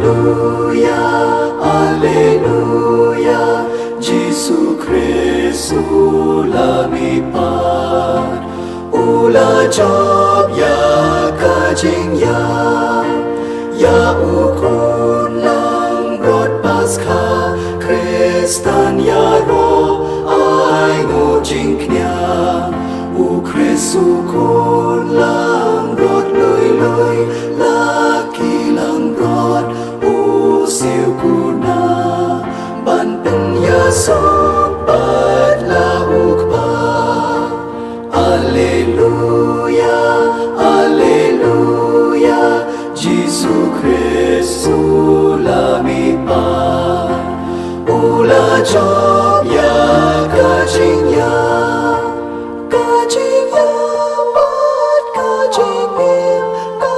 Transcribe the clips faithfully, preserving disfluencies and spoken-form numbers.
Alleluia, Alleluia, Jisu Khrist u la mihpat, u la jop ïa ka jingïap, ïa u khun langbrot Paskha, Khristan ïaroh ai nguh jingkñia, u Khrist u khun langbrot lui lui, la ki langbrot u siew kuna, ban pynïasoh pat la u Kpa. Alleluia, Alleluia, Jisu Khrist u la mihpat, u la jop ïa ka jingïap, ka jingïap bad ka jingim, ka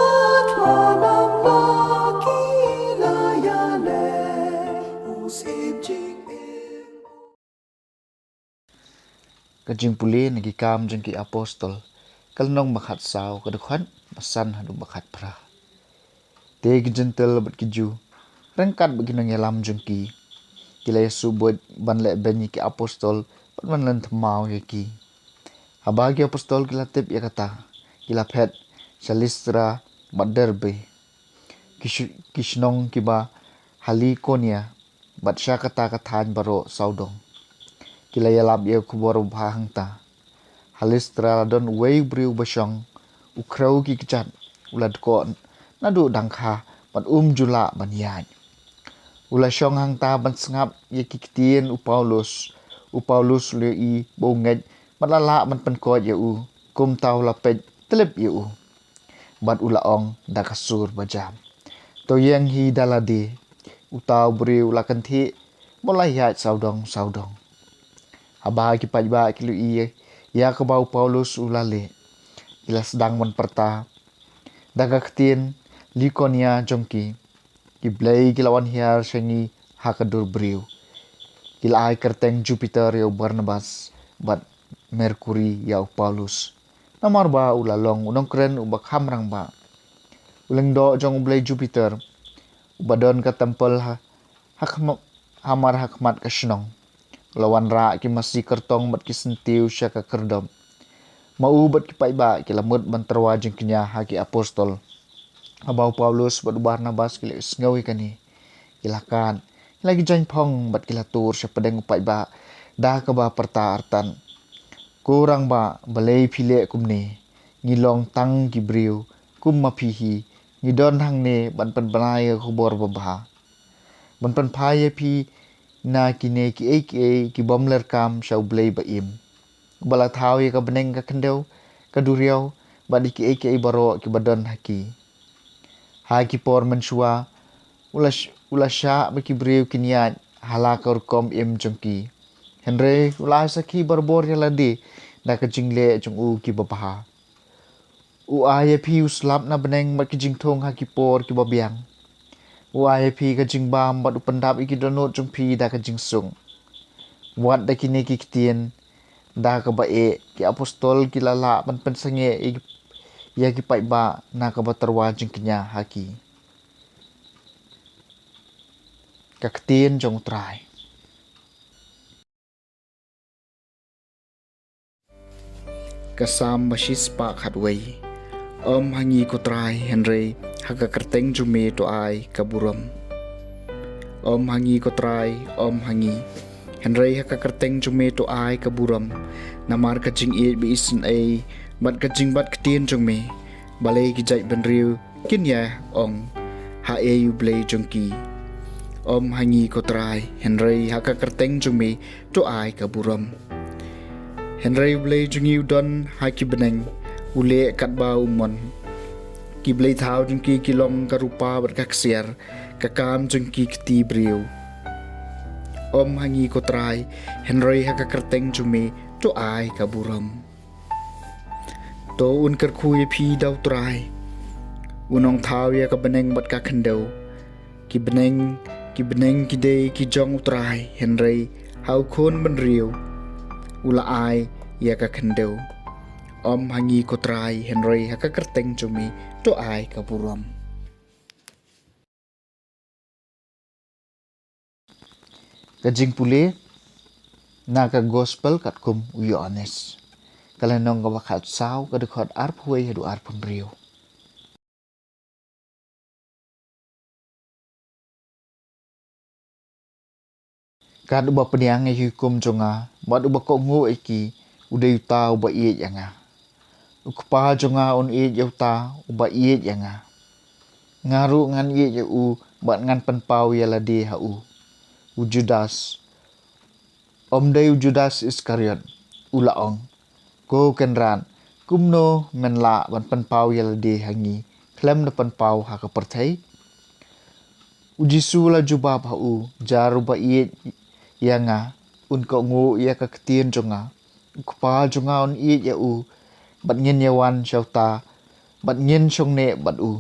thngan amla ki la ïaleh, u Syiem jingim. Ka jingpule na Ki Kam jong ki Apostol, ka lynnong ba khatsaw, ka dkhot ba san haduh ba khatphra. Te ki Jentil bad ki Jiw, ryngkat bad ki nongïalam jong ki, ki la ïasu buit ban leh beiñ ïa ki apostol bad ban len thymmai ïa ki. Haba ki apostol ki la tip ïa kata, ki la phet sha Listra bad Derbe, ki shu-, ki shnong kiba ha Likonia, bad sha kata ka thaiñ baroh sawdong. Ki la ïalap ïa ka khubor babha hangta. Ha Listra la don uwei u briew ba shong, u khrew ki kjat, u la dkoh naduh dang kha bad um ju lah ban ïaid. U la shong hangta ban sngap ïa ki ktien u Paulus. U Paulus u la ïohi ba u ngeit bad la lah ban pynkoit ïa u. Kumta u la peit tlip ïa u bad u la ong da ka sur ba jam, "To ïeng hi da lade." Uta u briew u la kynthih bad u la ïaid sawdong sawdong. Haba ki paidbah ki la ïohi ïa kaba u Paulus u la leh, ki la sdang ban pyrta da ka ktien Likonia jong ki, "Ki blei ki la wan hiar sha ngi ha ka dur briew. Ki la ai kyrteng Jupiter ïa u Barnabas bad Merkuri ïa u Paulus, namar ba u la long u nongkren uba kham rangbah." U lyngdoh jong u blei Jupiter, uba don ka templ ha, ha khma-, hamar ha khmat ka shnong, u la wanrah ki masi kyrtong bad ki syntiew sha ka kyrdop. Ma u bad ki paidbah ki la mut ban tyrwa jingkñia ha ki apostol. Haba u Paulus bad u Barnabas ki la ïohsngew ïa kane, ki la kad, ki la ki jaiñphong bad ki la tur sha pdeng u paidbah da kaba pyrta artat, "Ko rangbah, balei phi leh kumne? Ngi long tang ki briew kum ma phi hi, ngi don hangne ban pynbna ïa ka khubor babha, ban pynphai ïa phi na kine kiei kiei ki bym lyrkam sha u Blei ba im, uba la thaw ïa ka bneng, ka khyndew, ka duriaw bad ïa kiei kiei baroh kiba don ha ki. Ha ki por mynshuwa u la sh-, u la shah ba ki briew kin ïaid ha la ka rukom im jong ki. Hynrei u la ai sakhi barabor ïa lade da ka jingleh jong u kiba bha. U ai ïa phi u slap na bneng bad ki jingthung ha ki por kiba biang. U ai ïa phi ka jingbam bad u pyndap ïa ki dohnud jong phi da ka jingsuk." Wat da kine ki ktien, da kaba eh, ki apostol ki la lah ban pynsangeh ïa ki, ïa ki paidbah na kaba tyrwa jingkñia ha ki. Ka ktien jong u Trai. Ka Salm ba shispah khatwei. Ym ha ngi ko Trai, hynrei ha ka kyrteng jong me to ai ka burom. Ym ha ngi ko Trai, ym ha ngi, hynrei ha ka kyrteng jong me to ai ka burom. Namar ka jingïeit ba isynei bad ka jingbat ktien jong me, balei ki jaitbynriew kin ïa ong, "Haei u Blei jong ki?" Ym ha ngi ko Trai, hynrei ha ka kyrteng jong me to ai ka burom. Hynrei u Blei jong ngi u don ha ki bneng, u leh katba u mon. Ki blei thaw jong ki ki long ka rupa bad ka ksiar, ka kam jong ki kti briew. Ym ha ngi ko Trai, hynrei ha ka kyrteng jong me to ai ka burom. To un kyrkhu ïa phi da u Trai, un ong thaw ïa ka bneng bad ka khyndew. Ki bneng, ki bneng ki dei ki jong u Trai, hynrei ha u khun bynriew u la ai ïa ka khyndew. Ym ha ngi ko Trai, hynrei ha ka kyrteng jong me to ai ka burom. Ka jingpule na ka Gospel katkum u Ïoannis, ka lynnong kaba khatsaw, ka dkhot arphew wei haduh arphew hynriew. Kat uba pdiang ïa ki hukum jong nga bad uba kohnguh ïa ki, u dei uta uba ïeit ïa nga. U Kpa jong nga un ïeit ïa uta uba ïeit ïa nga. Nga ruh ngan ïeit ïa u bad ngan pynpaw ïa lade ha u. U Judas, ym dei u Judas Iskariot, u la ong, "Ko Kynrad, kumno men lah ban pynpaw ïa lade ha ngi khlem da pynpaw ha ka pyrthei?" U Jisu la jubab ha u, "Jar uba ïeit ïa nga un kohnguh ïa ka ktien jong nga. U Kpa jong nga un ïeit ïa u bad ngin ïa wan sha uta bad ngin shong neh bad u.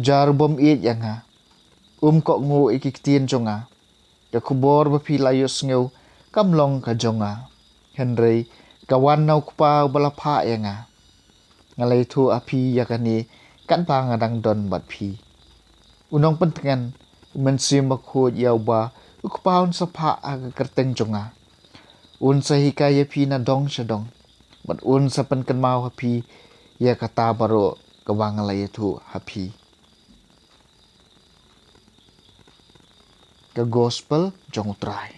Jar ubym ïeit ïa nga um kohnguh ïa ki ktien jong nga. Ka khubor ba phi la ïohsngew kam long ka jong nga, hynrei ka wan na u Kpa uba la phah ïa nga. Nga la ïathuh ha phi ïa kane katba nga dang don bad phi. U Nongpyntngen, u Mynsiem Bakhuid ïa uba u Kpa un sa phah ha ka kyrteng jong nga, un sa hikai ïa phi na dong sha dong bad un sa pynkynmaw ha phi ïa kata baroh kaba nga la ïathuh ha phi." Ka Gospel jong u Trai.